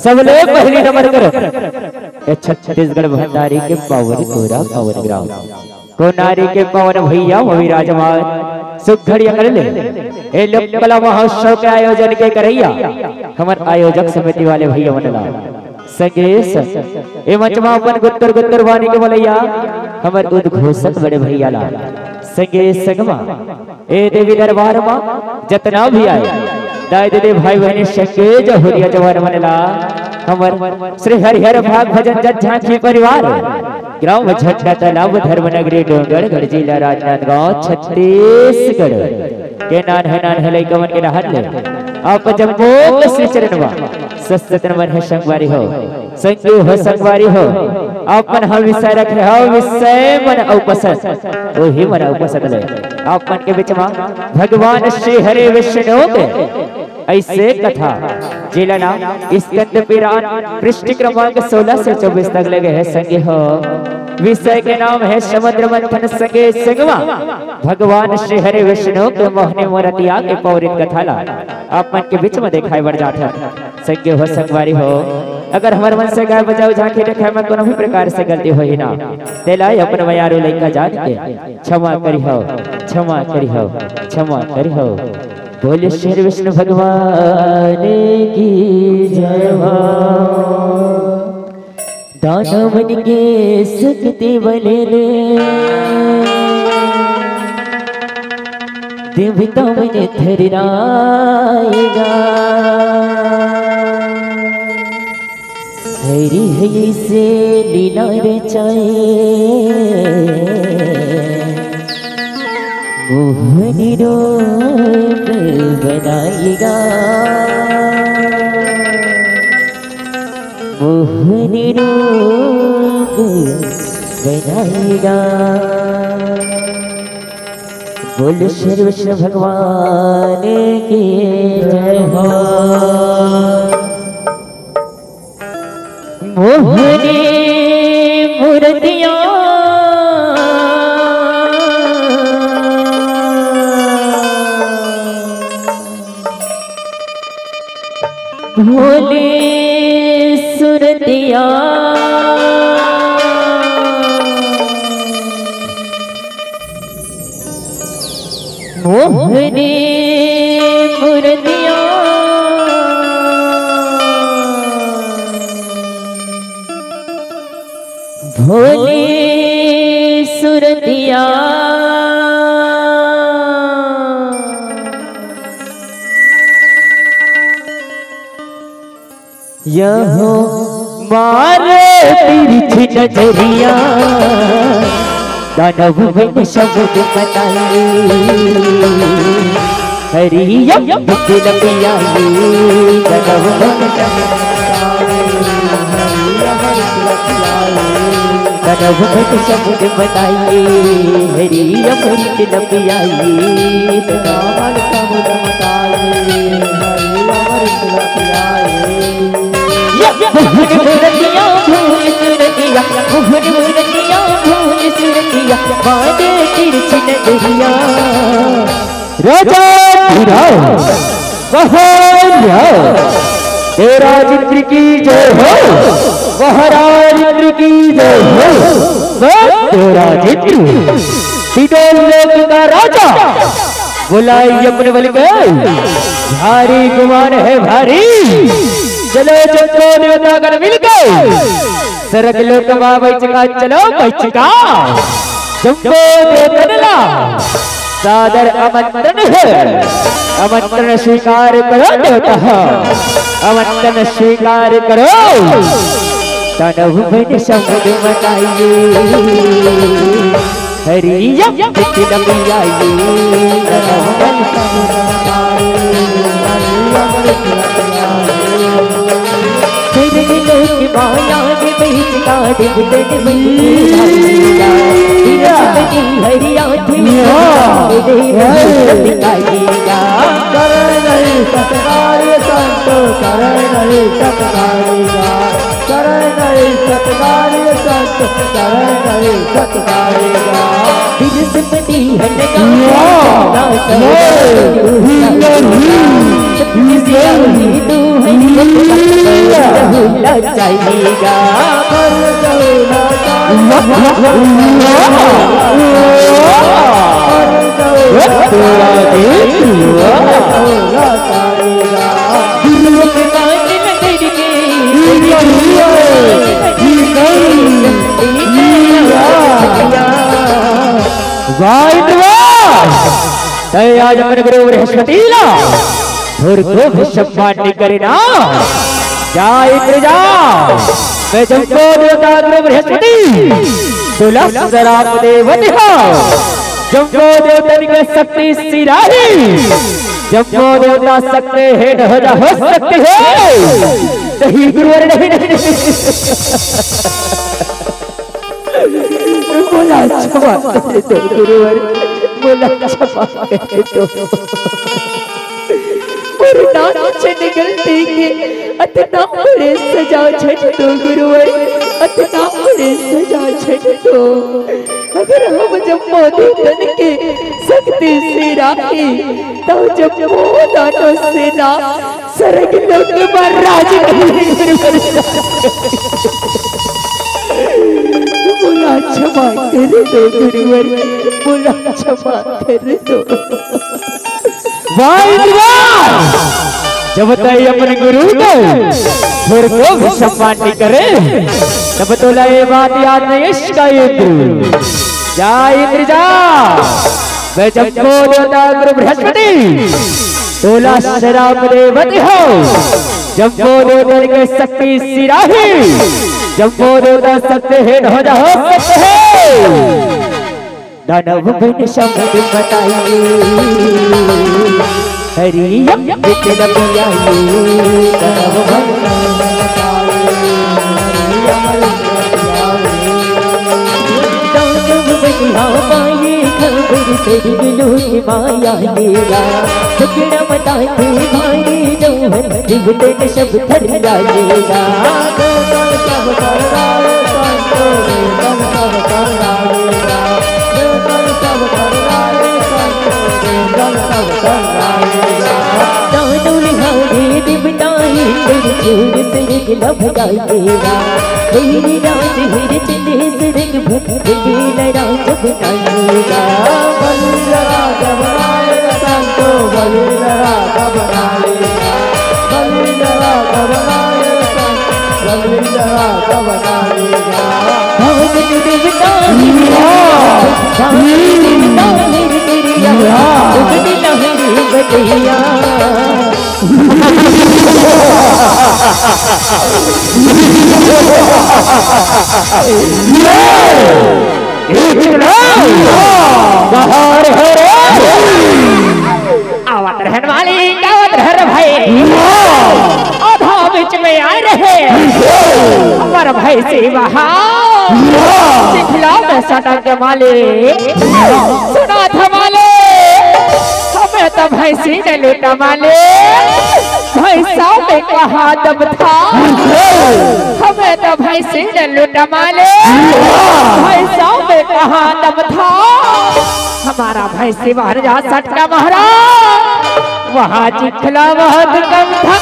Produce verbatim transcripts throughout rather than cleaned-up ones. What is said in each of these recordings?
सबले पहली नमन करो ए छत्तीसगढ़ भंडारी के पावन कोरा पावन ग्राम कोनारी के पावन भैया, वो विराजमान सुघड़ अकड़ ले ए लोक कला महोत्सव के आयोजन के करैया हमर आयोजक समिति वाले भैया मन ला संगे संग ए मंच म अपन गुत्तर गुत्तर वाणी के मलैया हमर उद्घोषक बड़े भैया ला संगे संग म ए देवी दरबार म जतना भी आए दाई दीदी भाई बहनी संगे जहुरिया जवान मन ला हमर श्री हरिहर भाग भजन जत झांकी परिवार ग्राम झंडा तालाब धर्म नगरी डोंगरगढ़ जिला राजनांदगांव छत्तीसगढ़ के नान्हे नान्हे लइका मन के रहत ले आप जम्मो के श्री चरण म सत सत नमन हे संगवारी हो। संगी हो संगवारी हो, अपन ह विषय रखे हो, विषय मन अउ पसंद, वही मन अउ पसंद ले अपन के बीच म भगवान श्री हरि विष्णु के ऐसे कथा जेला ना स्कंद पुराण पृष्ठ क्रमांक सोलह से चौबीस तक लगे है संगी हो। विषय के नाम है समुद्र मंथन संगे संगमा भगवान श्री हरि विष्णु के मोहनी मूर्तिया के पौरित कथा ला आप मन के बीच में दिखाई बढ़ जात है। संगी हो संगवारी हो, अगर हमर मन से गाय बजाओ झांकी देखे में कोनो भी प्रकार से गलती होही ना, तेला अपन मयारू लइका जान के क्षमा करिहो, क्षमा करिहो, क्षमा करिहो। बोले श्री विष्णु भगवान की जय हो। दानव मन के शक्ति बले रे, देवता मन थर्राएगा। हरि हरि से लीला रचाए, मोहन रूप बनाएगा। मोहन रूप बनाएगा। बोल श्री विष्णु भगवान की जय हो। मोहनी मूर्तिया भोली सुरतिया, मोहनी मूर्तिया, भोली सुरतिया। यहो मारे तिरछी नजरिया, दानव बन समुझ बताए। हरिया बिजल पियाई, दानव बन समुझ बताए। दानव बन समुझ बताए, हरिया बिजल पियाई। दानव बन समुझ बताए, हरिया बिजल पियाई। मोहन मूर्तिया भोल सुरतिया, मोहन मूर्तिया भोल सुरतिया, मारे तिरछी नजरिया। राजा धीराज, महाराज, देवराज इंद्र की जय हो, महाराज इंद्र की जय हो, देवराज इंद्र, तीनों लोक का राजा। बुलाई अपने बल के, भारी गुमान है भारी। चलो चंपो देवता गण मिलके, सरग लोक मा बैचका, चलो बैचका। चंपो देवता ला सादर आमंत्रण है, आमंत्रण स्वीकार करो देवता, आमंत्रण स्वीकार करो। दानव बन समुझ बताए, हरिया बिजल पियाई। दानव बन समुझ बताए, हरिया बिजल पियाई। तेरे लोक माया में बैचका, देवतन मन की भाईया। तेरा सपनी हरिया थे, या। तेरे लोक बताएगा। करे नहीं सत्कार ये संत, करे नहीं सत्कार ये संत, करे नहीं सत्कार ये संत, करे नहीं सत्कार ये संत। बृहस्पति हटका वाह, ना वाह, सत्य नहीं, सियाही तू है, वाह। चाहिएगा। वाह इंद्र वाह। तय आज अपन गुरु बृहस्पति ला, थोर को भी सम्मान नहीं करे ना। जा इंद्र जा। मैं जमको देवता गुरु बृहस्पति, तुला सराप देवती हो। जमको देवतन के शक्ति सिराही, जमको देवता शक्ति है, न हो, न हो सकती है। नहीं गुरुवर, नहीं, नहीं, नहीं। मोला क्षमा कर दो गुरुवर, मोला क्षमा कर दो। मोर नान से गलती के अतना बड़े सजा झट दो गुरुवर, अतना बड़े सजा झट दो। अगर हम जम्मो देवतन के शक्ति सिराही, तब जम्मो दानव सेना सरग लोक म राज करी। मोला क्षमा कर दो गुरुवर, मोला क्षमा कर दो। वाह इंद्र वाह। जब तय अपन गुरु के थोर को भी सम्मान नहीं करे, तब तोला ये बात याद नहीं इसका इंद्र। जा इंद्र जा। मैं जमको देवता गुरु बृहस्पति, तोला सराप देवती हो। जमको देवतन के शक्ति सिराही, जमको देवता शक्ति है, न हो, न हो सकते हैं। दानव बन शब्द बताइए, हरि अमृत न पियाइए। दानव बन शब्द बताइए, हरि अमृत न पियाइए। दानव बन पाए खबर से लोक माया लेला, टुकड़ा मता के भारी जौहर, जीवते न शब्द थर लालेला। दानव निहारे देवताई, तेरे जोर से एक लब गाएगा। मेरी राज मेरे चिन्ह से रंग भर, मेरी राज बनाएगा। बलि राज बनाएगा संतो, बलि राज बनाएगा। बलि राज बनाएगा संतो, बलि राज बनाएगा। भगत देवता ही भगत देवता ही तेरी याद, भगत लहरी बजैया। बाहर हो रे। आवत रहन वाली, आवत रहन भाई। आधा बीच में आए रहे। हमारा भाई से वहाँ। चिखला में सटक के मालिक। सुना था मालिक। हमें तो भैंसी ने लूटा मालिक। भैंसा में कहाँ दम था। हमें तो भैंसी ने लूटा मालिक। भैंसा में कहाँ दम था। हमारा भैंसी बाहर जा सटका महाराज। वहाँ चिखला बहुत कम था।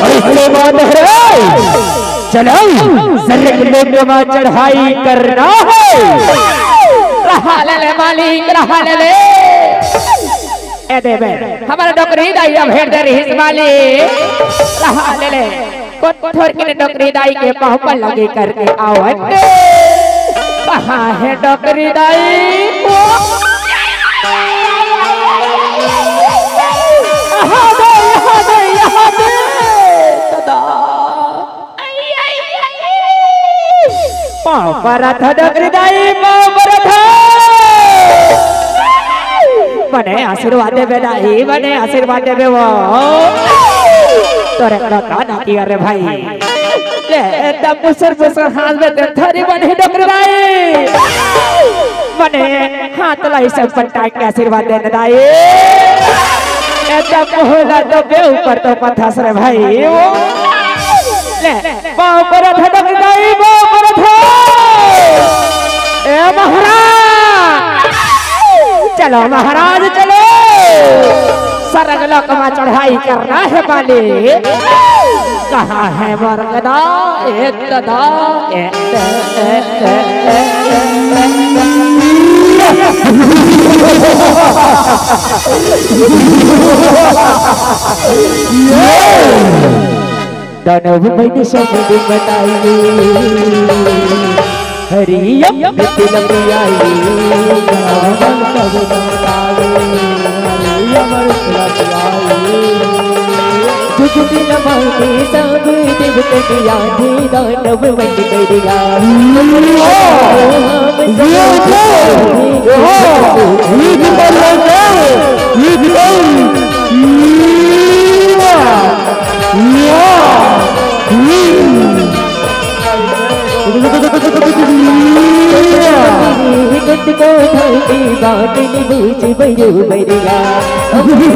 ऐसे बात है। चलो, सरग लोक में चढ़ाई करना है। रहा ले ले मालिक, रहा ले ले। ए देवे, हमारा डोकरी दाई अब हेर दे रही मालिक। रहा ले ले। कोठर के डोकरी दाई के पाँव पर लगे करके आवत। कहाँ है डोकरी दाई? यहाँ दे, यहाँ दे, यहाँ दे। दादा। पाँव परत हँव डोकरी दाई, पाँव परत हँव। बने आशीर्वाद देबे दाई, बने आशीर्वाद देबे वो। तोरे करा का ना किया रे भाई। ले, एकदम मुसर मुसर हाथ में दे थारी बने डोकरी दाई। बने हाथ लाई सब पट्टा के आशीर्वाद देना दाई। एकदम होला तो बे ऊपर तो पथस रे भाई। ले, पाँव परत हँव डोकरी दाई, पाँव परत हँव। ए महाराज, चलो महाराज, चलो। सरग लोक मा चढ़ाई करना हे बाली। कहाँ हे मोर गदा? ए गदा, ए, ए, ए, ए, ए, ए, ए। दानव मन समुद्र बताई, हरि अमृत लपियाई, दानव मन समुद्र बताई, हरि अमृत लपियाई। जुग मिल मांगे सब देवतन आधी, दानव मन करिया। गत को धरती बात निबूझ बयो बरिया। अमृत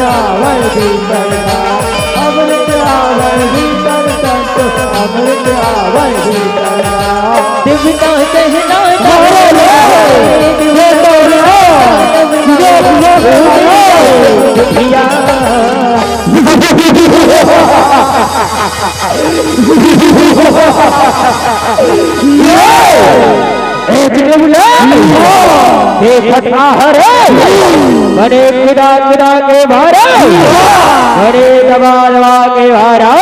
आवे भीतर का, अमृत आवे भीतर का, अमृत आवे भीतर का। देवता कहना मारे ले, ये तो ना, ये तो ना। भैया। ए, ए, देखत ना हरे, बड़े कुदा कुदा के मारे, बड़े दबा दबा के मारे।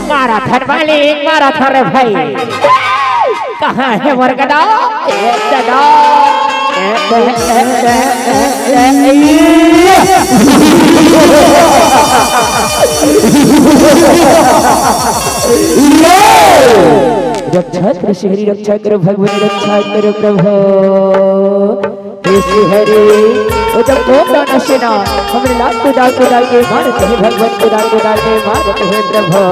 मारा थन मालिक, मारा थन रे भाई। कहाँ हे मोर गदा? ए गदा। रक्षा कर श्री रक्षा कर भगवान रक्षा कर प्रभु। हे श्री हरि, ओ जब कौन दाना सेना हमरे लात कुदा कुदा के मारत हे भगवान, कुदा कुदा के मारत हे प्रभु।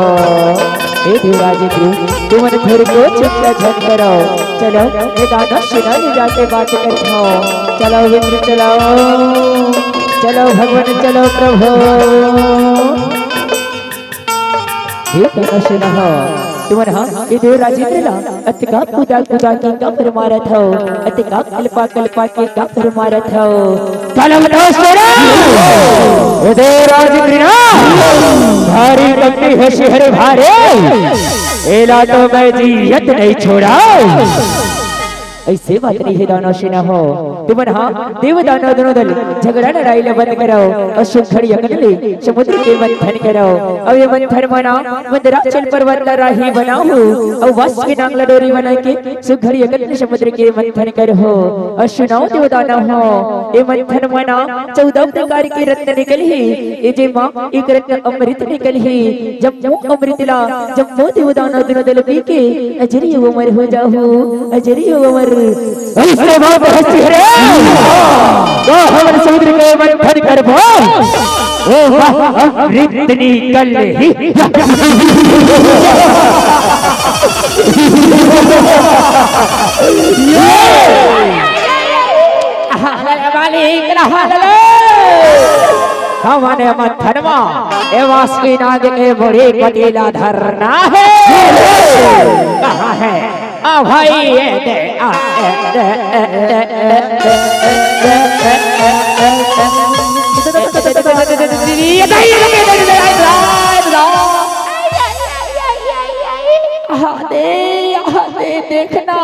हे देवराज इंद्र, तुमन फिर को चिंता झन करो। चलो, ये दाना सेना ले जाके बात करत हो। चलो इंद्र, चलो, चलो भगवान, चलो प्रभु। हे दाना सेना हो, तुमन हा ये देवराज इंद्र ला अतका कुदा कुदा के काबर मारत हो, अतका कलपा कलपा के काबर मारत हो। कलम दो सुनो, ए देवराज इंद्र ना, भारी कपटी हे श्री हरि भारे, एला तो मैं जियत नहीं छोड़ा। अइसे बात नहीं हे दानव सेना हो, तुमन हा देव दानव दोनों दल झगड़ा लड़ाई ला बंद करो अउ सुघड़ी अकन ले समुद्र के मंथन करो। अउ ये मंथन मना मंदराचल पर्वत ला राही बनाहू अउ वासुकी नांग ला डोरी बना के सुघड़ी अकन ले समुद्र के मंथन करहू। अउ सुनव देव दानव हो, ये मंथन मना चौदह प्रकार के रत्न निकलही। ये जेमा एक रत्न अमृत निकलही। जब वो अमृत ला, जब वो देव दानव दोनों दल पी के अजरी अमर हो जाहू, अजरी अमर। अइसे बात हंसी हरे, तो हमन समुद्र के मंथन करबो। ओ वाह, अमृत निकलही। ये मालिक रहा ले। हमन मंथन मा ए वासुकी नाग के मुड़ी कती ला धरना हे। कहाँ हे? आ भाई, ए दे, आ, ए दे, ए दे, ए दे, ए दे, ए दे। आ दे, आ दे, देखना,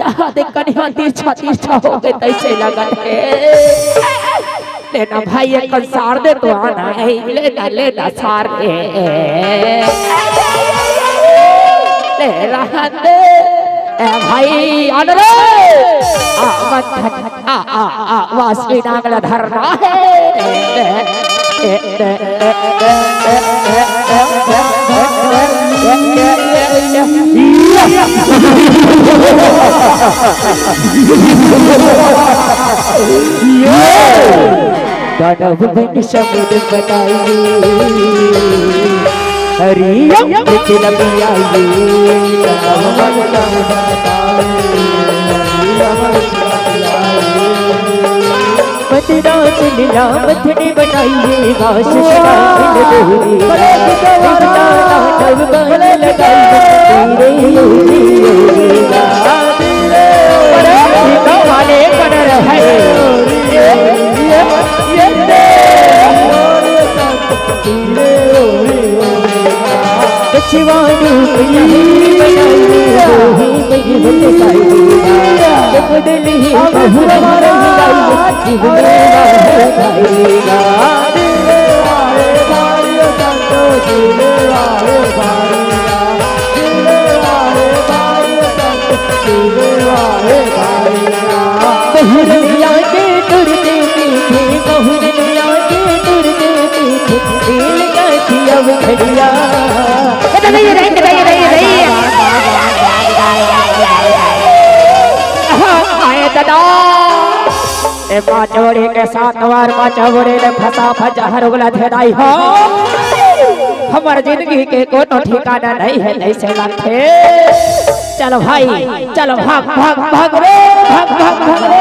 आ दे, कनिहा तिरछा, तिरछा हो के तइसे लगत हे। लेना भाई, एक सार दे तो आना हे, लेना, लेना सार रे। ले रहन दे, ए भाई, आन रे। आ, मत, आ, आ, आ, वासुकी नांग ला धरना हे। दानव बन समुद्र बनाई, हरि अमृत पियाई। दानव बन समुद्र बनाई, हरि अमृत पियाई। मथुरा से लीला मथुरा बनाइए, वासुदेव। अरे, सीता वाले बन रहे। ये, ये, ये, ये। बहुरनिया के तुरते पीछे, बहुरनिया के तुरते पीछे, तेल का खिया खड़िया। ये तो नहीं, ये नहीं, ये नहीं, ये नहीं, ये नहीं। हाँ, आए दादा। ए पाँच बड़े के साथ वार पाँच बड़े ले फंसा फंसा हर उगला धेराई हो। हमर जिंदगी के कोनो ठिकाना नहीं है, नहीं से लगथे। चल भाई, चल भाग, भाग, भाग रे, भाग, भाग, भाग रे।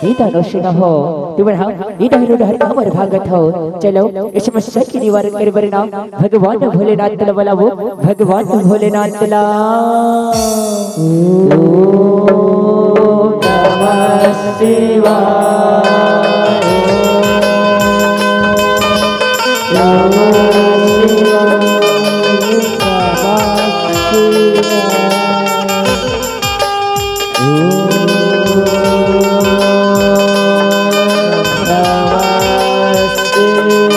ई दानो सुना हो, तुमन हम ई डहर डहर काबर भागत हो। चलो, इस समस्या के निवारण करे बर ना भगवान भोलेनाथ ला बुलाओ, भगवान भोलेनाथ ला। ओम नमः शिवाय। ओम नमः शिवाय। ओम नमः शिवाय।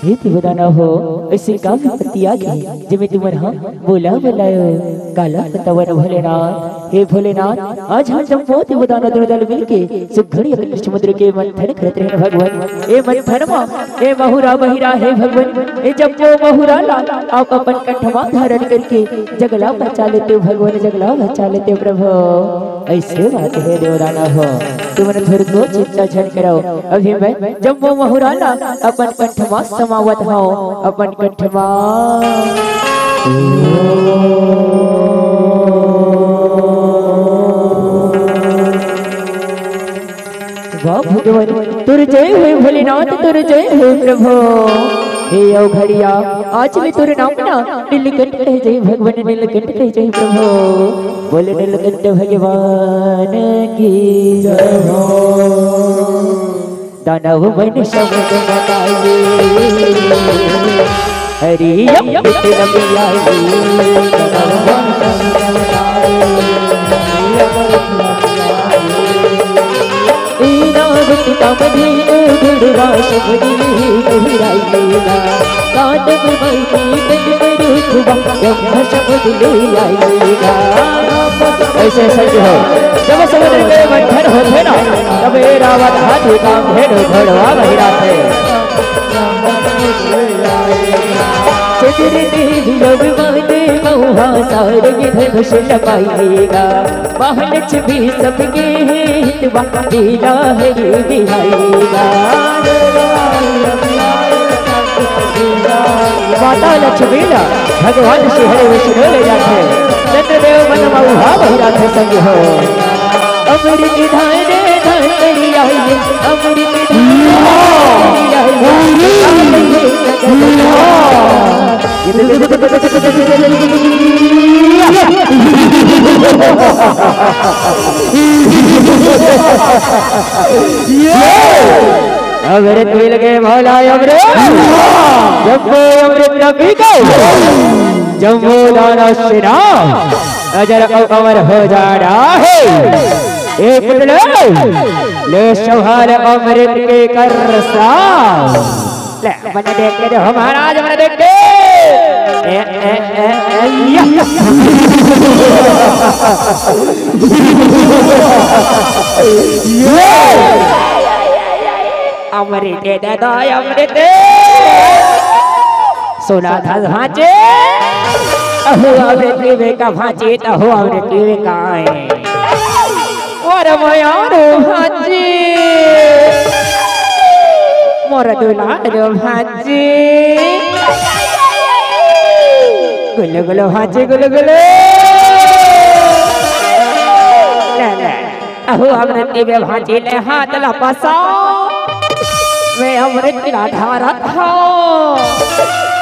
हे देवदानव हो, अइसे का विपत्ति आगे, जेमे तुमन हा बोला बलायो, काला बतावन भोलेनाथ। हे भोलेनाथ, आज हम जम्मो देवदानव दुनो दल मिलके सुघड़ी अकल समुद्र के मंथन करत रहेन भगवान। ए मंथन मा, ए महुरा बहिरा हे भगवान, ए जम्मो महुरा ला आप अपन कंठ मा धारण करके जगला बचा लेते भगवान, जगला बचा लेते प्रभु। अइसे बात हे देवदानव हो, तुमन थोरको चिंता झन करव। अभी मैं जम्मो महुरा ला अपन कंठ मा समावत हव, अपन कंठ मा। वाह भगवान, तोर जय होय भोलेनाथ, तोर जय होय प्रभु। हे अवघड़िया, आज मैं तोर नाम ना नीलकंठ कहे जाही भगवान, नीलकंठ कहे जाही प्रभु। बोले नीलकंठ भगवान की जय हो। दानव मन समुझ न पाए, हरि अमृत न पियाए। दानव मन समुझ न पाए, हरि अमृत न पियाए। ए नाग सीता मधे ओ घोड़वा शबरी नहीं आई लीला। काट में माई की तन पर रुतबा, ब्रह्म शब्द ले आएगा। ऐसे सच हो, जब समुद्र के मंथन होथे ना, तब ए रावण हाथी कामधेनु घोड़वा बहिराथे। चंद्र देव लव माने महुआ सारंग धनुष लपाएगा। महालक्ष्मी सबके हितवा, लीला है ये निहारेगा। माता लक्ष्मी ला भगवान श्री हरि विष्णु ले जाथे, चंद्रदेव मन मऊहा बहिराथे संग हो। अमृत धारे धातरिया, अमृत धारे धातरिया। अमृत मिल गए मौला, अमृत। जम्मो अमृत न पी के, जम्मो दानव सेना अजर अउ अमर हो जाना हे। ए पुतले, ले संभाल अमृत के करसा। ले, मने देख के देखो महाराज, मने देख के। ए, ए, ए, ए, या। ये। अमृत दे दो, अमृत। सुना था भांचे, अहो अमृत पीवे का भांचे, तहो अमृत पीवे का आए। मोर मयारू भांजी, मोर दुलारू भांजी। गुलु गुलु भांजी, गुलु गुलु। ले, ले। अहो अमृत पीबे भांजी, ले हाथ ला पसार। अमृत पिला धारत हो।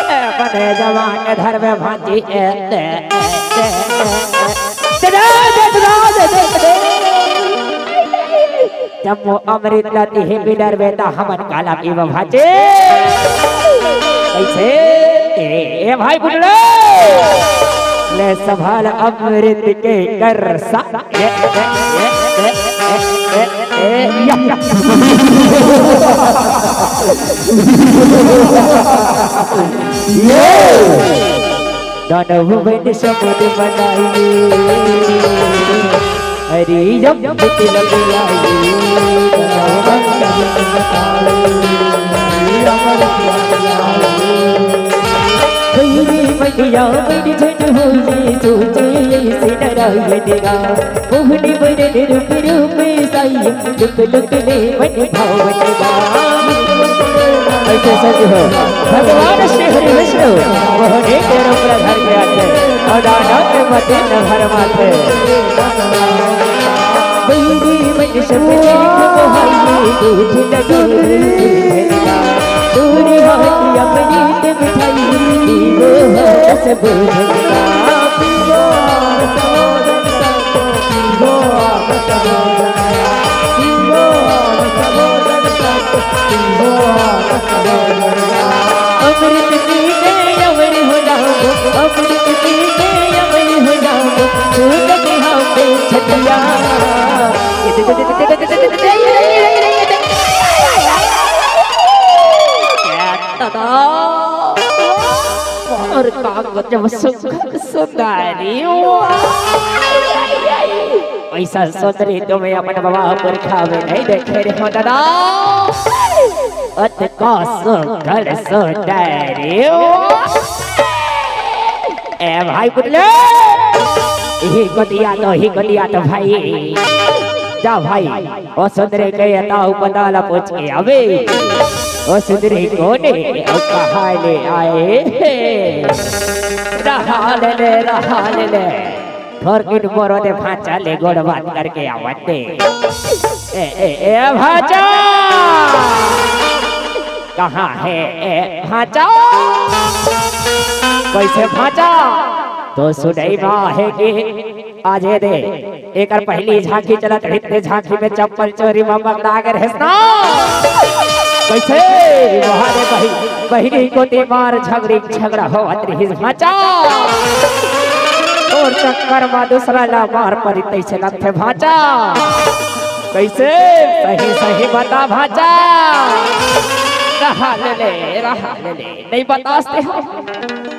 ए, बने जवान धर्म भांजी, ए, दे, दे, दे, दे, दे, दे, दे, दे, दे, दे, दे, दे, दे। जब वो अमृत ला दिहे बिडरबे त हमन काला पीबो भांजी। कैसे? ए, ए भाई बुल्लो, ले संभाल अमृत के करसा। ए, ए, ए, या, या। ये। दानव बन समुद्र बनाई, अरे जब बिचल गई, दानव बन समुद्र बनाई, अमर प्यार आई। खैरी मैया बड़ झट होई, सोचे ऐसे नारायण राम। मोहनी बरन रूप रूप साई, लुक लुक ले मन भावन गा। ऐसे संग हो भगवान श्री हरि विष्णु, मोहनी के रूप ला धर के आथे, और दानव के मति न भर माथे। बैरी मन सब चीज मोहाई, दूध लगे दूध भरना। दूर हाथ अमृत मिठाई, पीबो हस बोधन का। पीबो हस बोधन का, पीबो हस बोधन का, पीबो हस बोधन का, पीबो हस बोधन का। अमृत पी के अमर हो जाओ, अमृत पी के अमर हो जाओ, छूट के हम पे छतिया। दादा, और का गजब सुघर सुंदरी हो। ऐसा सुंदरी तो मैं अपन बाबा पुरखा में नहीं देखे रहे हो दादा। अत का सुघर सुंदरी हो। ए भाई बुल्लो, ही को दिया तो, ही को दिया तो भाई। जा भाई, ओ सुंदरी के ये ताऊ पता ला पूछ के आबे। ओ सुंदरी कोन हे, अउ कहाँ ले आए हे? रहा ले ले, रहा ले ले। थोरकिन मोरो दे भांचा ले गोड़ बात करके आवत दे। ए, ए, ए, भांचा! कहाँ हे, ए, भांचा? कैसे भांचा? तो सुनई मा हे कि आज ए दे, एकर पहिली झांकी चलत रहिस ते झांकी में चप्पल चोरी म पकड़ा गे रहिस ना। कैसे? वहाँ रे बहि-, बहिनी कोती मार झगड़ी, झगड़ा होवत रहिस भांचा। तोर चक्कर म दूसरा ला मार परी तइसे लगथे भांचा। कैसे? सही सही बता भांचा। रहा ले ले, रहा ले ले। नहीं बतास ते हो।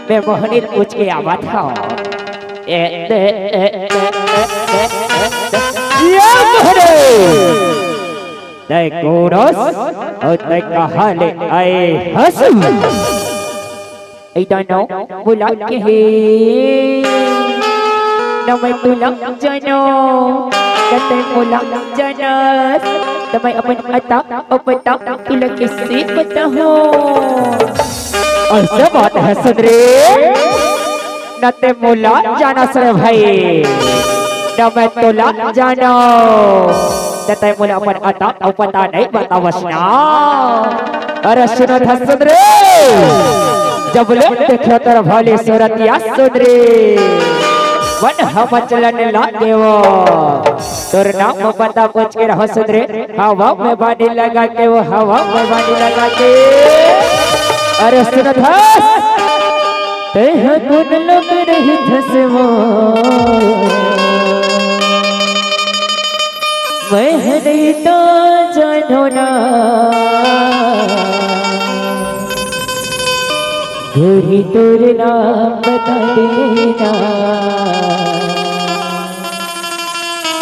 मैं मोहनी पूछ के आवत हूँ। ए, ए, ए, ए, ए, ए, ए, ए, ए। या मोहनी। तै कोन अस अउ तै कहाँ ले आए हस? ए दानव बुला के हे। न मैं तुला जानो, न तै मोला जानस। त मैं अपन अता अउ पता तुला कइसे बताहूँ? अइसे बात हे सुंदरी। न तै मोला जानस रे भाई, न मैं तोला जानों। त तै मोला अपन अता अउ पता नइ बतावस ना। अरे सुनत हस सुंदरी, जब ले देखियो तोर भली सूरतिया सुंदरी, मन ह मचलन लागे वो। तोर नाम पता पूछ के रहों सुंदरी, हवा में बानी लगा के वो, हवा में बानी लगा के। अरे सुनत हस, तैं ह कोन लोग रहिथस वो, मैं ह नइ तो जानों ना। गोरी तोर नाम बता देना,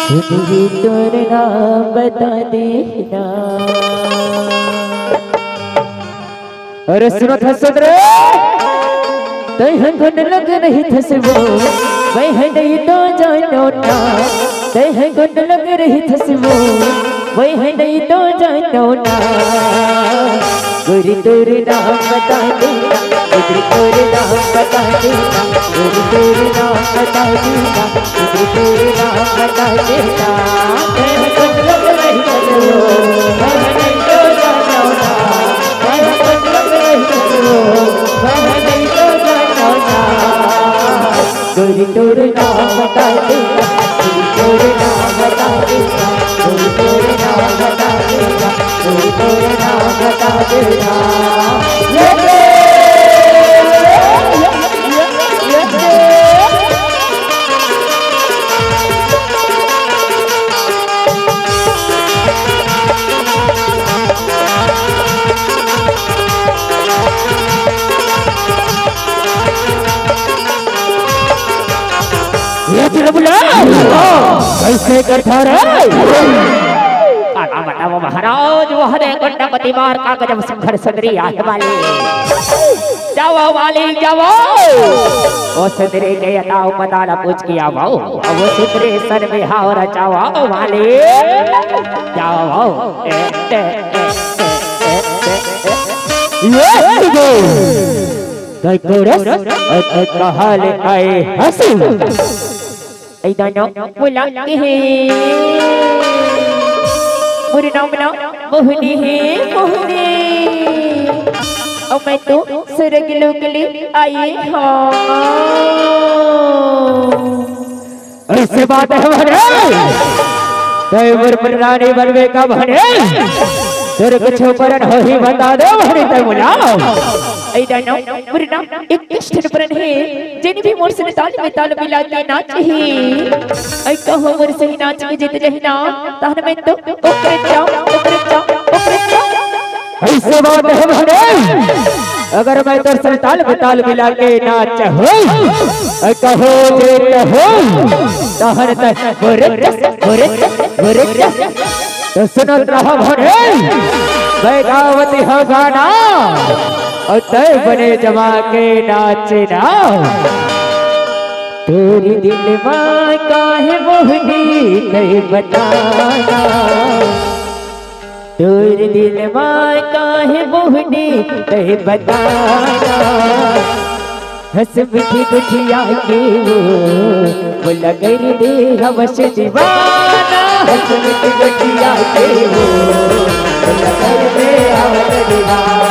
सुंदरी तोर नाम बता देना। अरे सुनत हस सुंदरी, तैं ह कोन लोग रहिथस वो, मैं ह नइ तो जानों ना। तैं ह कोन लोग रहिथस वो, मैं ह नइ तो जानों ना। गोरी तोर नाम बता देना, गोरी तोर नाम बता देना, गोरी तोर नाम बता देना, गोरी तोर नाम बता देना। तैं ह कोन लोग रहिथस वो, मैं ह नइ तो जानों ना। गोरी तोर नाम बता देना, गोरी तोर नाम बता देना, गोरी तोर नाम बता देना, गोरी तोर नाम बता देना। ये दे, ये दे। ये तेरा बुला, कैसे करता रे? काका बताओ महाराज, वह दे गुंडा मती मार का गजब सुंदर सुंदरी आंख वाली। जाओ वाली जाओ। ओ सुंदरी के अताओ पता ना पूछ के आओ। अब वो सुंदरी सन में हाव रचाओ वाली। जाओ। ए, ए, ए, ए, ए, ए, ए। ये सुंदरी। तै कोरस, अ, अ, कहाँ ले आए हंसू? ऐ दानो, बोला के हे। मोर नाम ना मोहनी हे, मोहनी। अउ मैं तो सरग लोक ले आई हंव। ऐसे बात है भने, तै मोर रानी बनबे का भने, तोर कुछ परन होही बता दे भने तै बोला। ऐ दानो, मोर नाम एक ठन परन हे, जेन भी मोर संग ताल में ताल मिला के नाचही। ऐ कहो मोर संग नाच के जीत जही ना, तहन मैं तो ओकरे चाव, ओकरे चाव, ओकरे चाव। ऐसे बात है भने, अगर मैं तोर संग ताल में ताल मिला के नाचहूँ, ऐ कहो जीत हूँ, तहन तै बोरे चस, बोरे चस, बोरे चस। तो सुनत रहा भने, मैं गावत हंव गाना, अउ तै बने जमा के नाचना। तोर दिल मा काहे मोहनी तै बताना, तोर दिल मा काहे मोहनी तै बताना। हंस मीठी गुठिया के वो, वो लगई दे हवस दीवाना। हंस मीठी गुठिया के वो, वो लगई दे हवस दीवाना।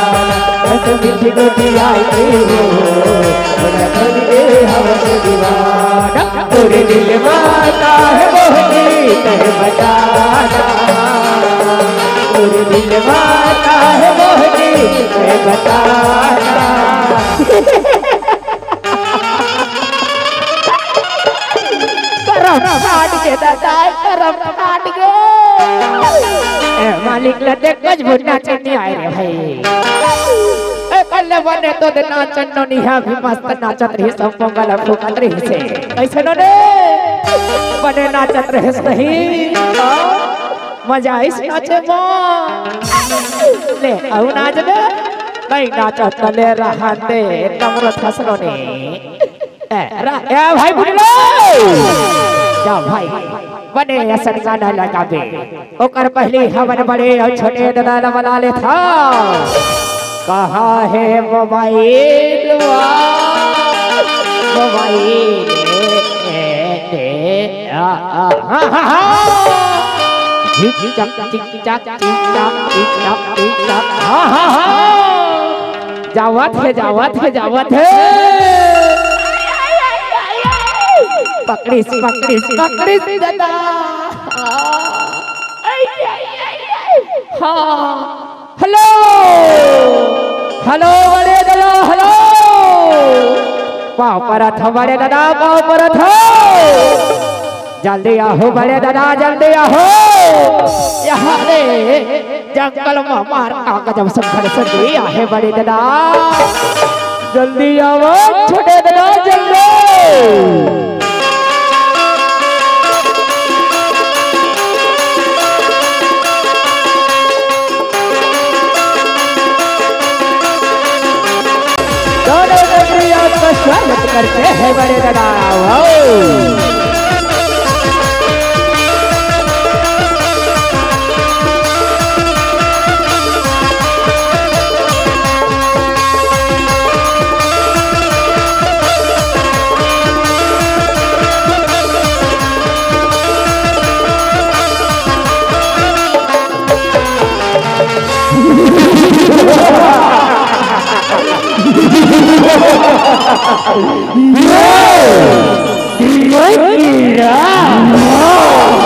हंस मीठी गुठिया के वो, वो लगई दे हवस दीवाना। तोर दिल मा काहे मोहनी तै बताना, तोर दिल मा काहे मोहनी तै बताना। करम फाट गे दादा, करम फाट गे। ए मालिक ला देख, कुछ भुन्ना चन्नी आए रे भाई। ए, कल्ले बने तो दे नाचन नोनी हा भी मस्त नाचत रही, सब पोंगल फूकत रही से। ऐसे नोनी बने नाचत रहे सही। मजा आइस नाचे मा। ले, अउ नाच दे। नहीं नाचत ले रहा दे, नम्रत हंस नोनी। ए, रा-, ए भाई बुढ़लो। जा भाई, बने असन गाना लगाबे। ओकर पहली हमन बड़े अउ छोटे ददा ला बला लेथन। कहाँ हे मोबाइल वा? मोबाइल, ए, ए, ए, आ, आ, हा, हा, हा। झिक, झक, झिक, झक, झिक, झक, झिक, झक, झिक, झक। हा, हा, हा। जावत हे, जावत हे, जावत हे। पकड़िस, पकड़िस, पकड़िस दादा। हाँ। हेलो, हेलो बड़े दादा, हेलो। पाँव परत हँव बड़े दादा, पाँव परत हँव। जल्दी आहो बड़े दादा, जल्दी आहो। यहाँ रे जंगल मा मार का गजब सुंदर सुंदरी आहे बड़े दादा। जल्दी आवो छोटे दादा, जल्दी। दोनों नगरी आपका स्वागत करते हैं बड़े दादा। वाओ।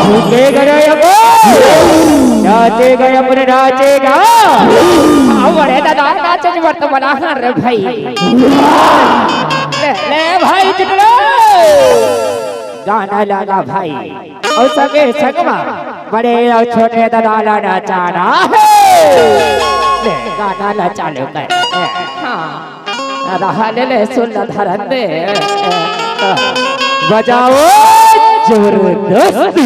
झुकेगा रे अपने, नाचेगा अपने, नाचेगा। अब बड़े दादा नाचे जी वर्तमान रे भाई। ले, ले भाई चुटलो। गाना लगा भाई। अउ संगे संग मा बड़े अउ छोटे दादा ला नचाना हे। ले, गाना ला चालू कर। हाँ। रहा ले, ले, सुन ला धरन दे। बजाओ जबरदस्त।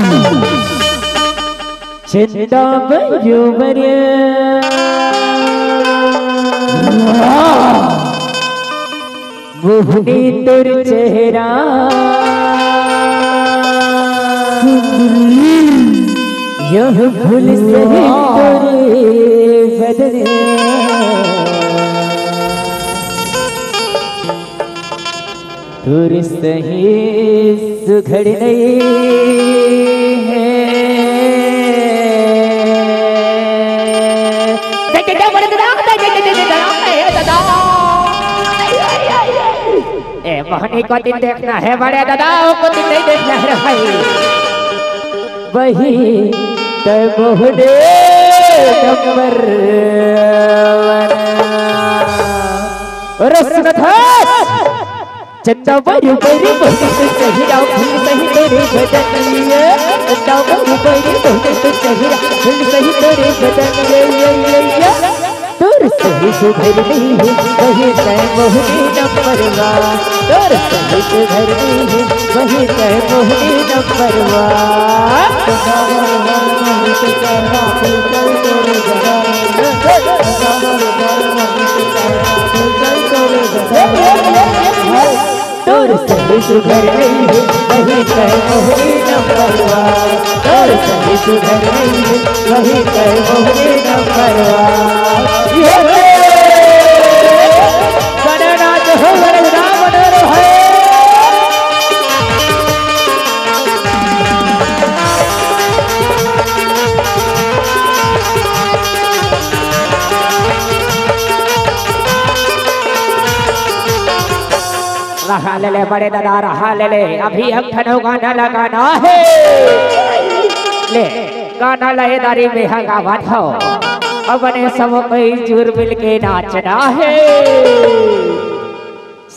चिंता बरोबर। मोहनी तोर चेहरा। यह फूल सही तोरे बदन। तोर सही सुघड़ नहीं है। देख, देख, देख, बड़े दादा, देख, देख, देख, देख, दादा, ए, दादा। ए, मोहनी को दिन देखना है बड़े दादा, वो को दिन नहीं देखना है रे भाई। वही तय मोहने नंबर वन। अरे सुनत है? चंदा बरू बरू बहुत सही राव, फूल सही तोरे बदनिया। चंदा बरू बरू बहुत सही राव, फूल सही तोरे बदनिया। तोर सही सुघर नहीं है, वही तय मोहनी नंबर वन। तोर सही सुघर नहीं है, वही तय मोहनी नंबर वन। तोर सही सुघर नहीं है, वही तय मोहनी नंबर वन। तोर सही सुघर नहीं है, वही तय मोहनी नंबर वन। ये बने नाच हो, बने उड़ा, बने रहो। रहा ले ले बड़े दादा, रहा ले ले, अभी एक ठन गाना लगाना हे। ले, गाना लयदारी में ह गावत हो, अपने सब कोई जुर मिल के नाचना हे।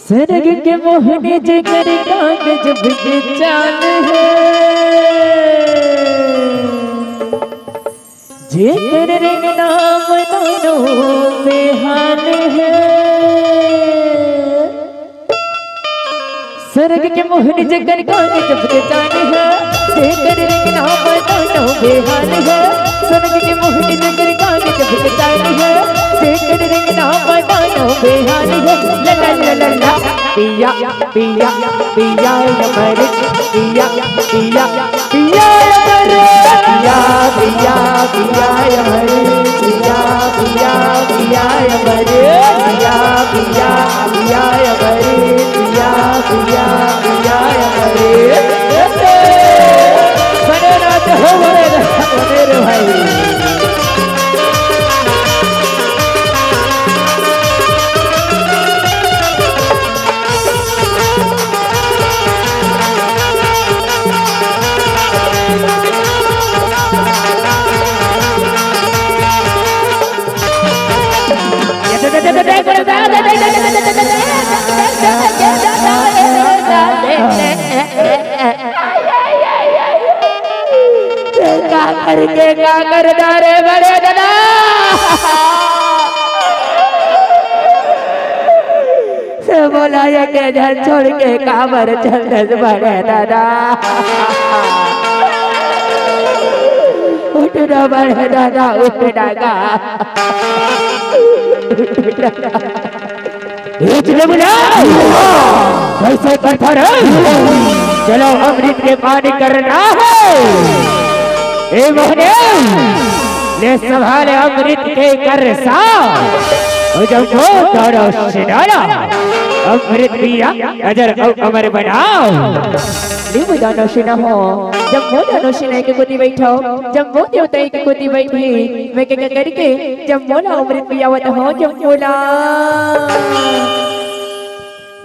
सरग के मोहनी जेकर कागज बिचान हे। जेकर रेंगना मनो बेहाल हे। सरग के मोहनी जेकर कागज बिचान हे। जेकर रेंगना मनो बेहाल हे। सरग के मोहनी जेकर कागज बिचान हे। जेकर रेंगना मनो बेहाल हे। ला ला ला ला ला। पिया पिया पिया अमृत पिया पिया पिया अमृत पिया पिया पिया अमृत पिया पिया पिया अमृत पिया पिया पिया अमृत पिया पिया पिया अमृत। बने रहते हो, बने रहते हो मेरे भाई। का करके का कर डारे बड़े दादा। से बोला ये के झन छोड़ के काबर चल दस बड़े दादा। उठ ना बड़े दादा, उठ ना गा। उठ ना बुलाओ। कैसे करता रे? चलो अमृत के पानी करना है। ए मोहने, ले संभाल अमृत के करसा। ओ जम्बो दानो सिनाला, अमृत पिया अजर अउ अमर बनाओ। लिव दानो सिना हो, जम्बो दानो सिना के कोती बैठो, जम्बो देवता के कोती बैठी, मैं के करके जम्बो ला अमृत पियावत हो, जम्बो ला।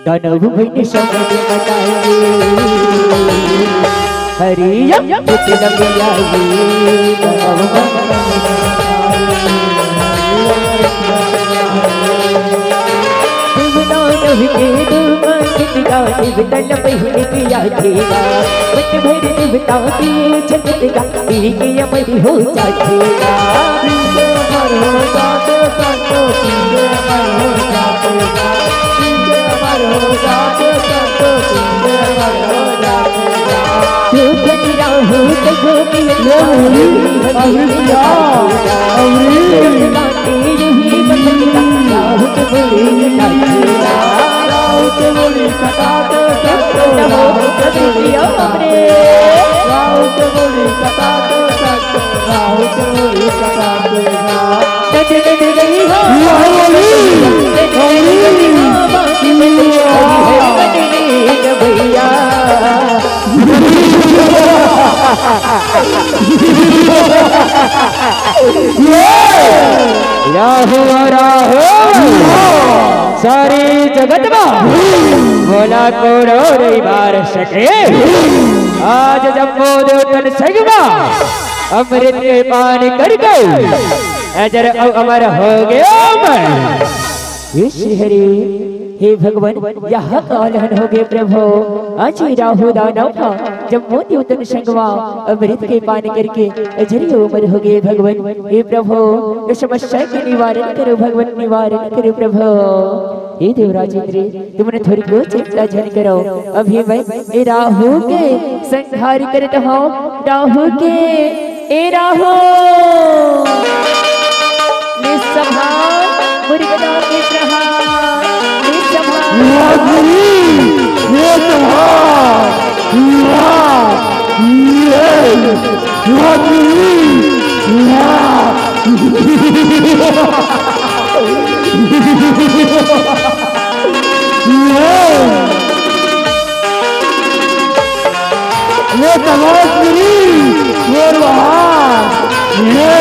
दानव बन समुद्र मनाए, हरि अमृत लग आए, दानव बन समुद्र मनाए। देवदानव के दू मांग दिया, देवतन पहिने किया खेला। मत भर देवता के छत का, पी के अमर हो जाखेला। पी के अमर हो जाखेला, संतो पी के अमर हो जाखेला। पी के अमर हो जाखेला, संतो पी के अमर हो जाखेला। तू बन राहु तो गोपी अरे, अरे, अरे, अरे। राउत मुड़ी कटात संतो, राउत मुड़ी कटात, राउत मुड़ी कटात संतो, राउत मुड़ी कटात। भैया। राहु, राहु, सारी जगत मा मोला कोनो नइ मार सके। आज जम्मो देवतन संग मा अमृत के पान करके अजर अउ अमर हो गेंव मैं। हे श्री हरि, हे भगवान, यहाँ का अलहन हो गे प्रभु। आज ये राहु दानव का जम्मो देवतन संग मा अमृत के पान करके अजर अमर हो गे भगवान। हे प्रभु, ये समस्या के निवारण करो भगवान, निवारण करो प्रभु। हे देवराज इंद्र, तुमन थोरिको चिंता झन करो, अभी मैं ये राहु के संहार करत हौं। राहु के, ए राहु, निसंभाल, मुर्गदा के प्रहार, निसंभाल। राजवीर, ये संभाल, या, ये, राजवीर, या। ये, ये तमाश मेरी, ये वहाँ, ये।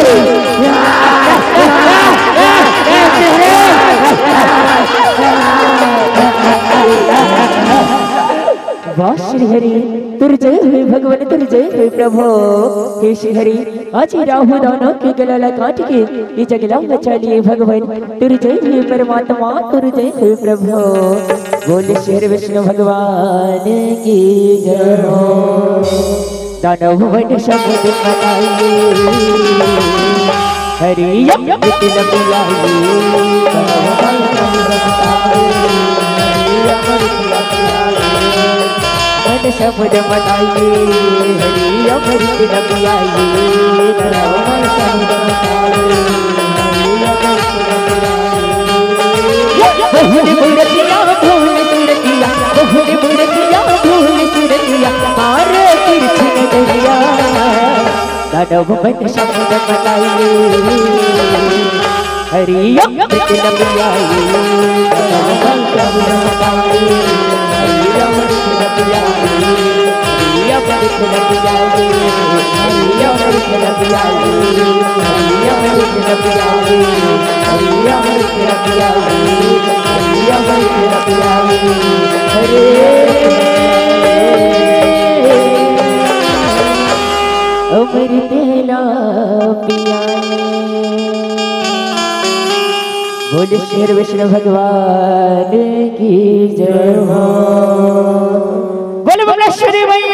वाह श्री हरि, तोर जय होय भगवान, तोर जय होय प्रभु। हे श्री हरि, आज ये राहु दानव के गला ला काट के ये जंगला बचा लिए भगवान, तोर जय होय परमात्मा, तोर जय होय प्रभु। बोल श्री विष्णु भगवान की जय हो। दानव बन समुद्र मनाए, हरि अमृत लग आए। दानव बन समुद्र मनाए, हरि अमृत लग आए। बन समुद्र मनाए, हरि अमृत लग आए। दानव बन समुद्र मनाए, हरि अमृत लग आए। बहुल मूर्तिया, बहुल मूर्तिया, बहुल मूर्तिया, बहुल मूर्तिया, मारे कृष्ण दरिया। दानव बन समुद्र मनाए, हरि अमृत लग आए। दानव बन समुद्र मनाए, हरि अमृत लग आए। हरि अमृत लग आए, हरि अमृत लग आए, हरि अमृत लग आए, हरि अमृत लग आए, हरि अमृत लग आए। हरे अमृत ला पियाए। बोल श्री विष्णु भगवान की जय हो। बोल बोल श्री मैया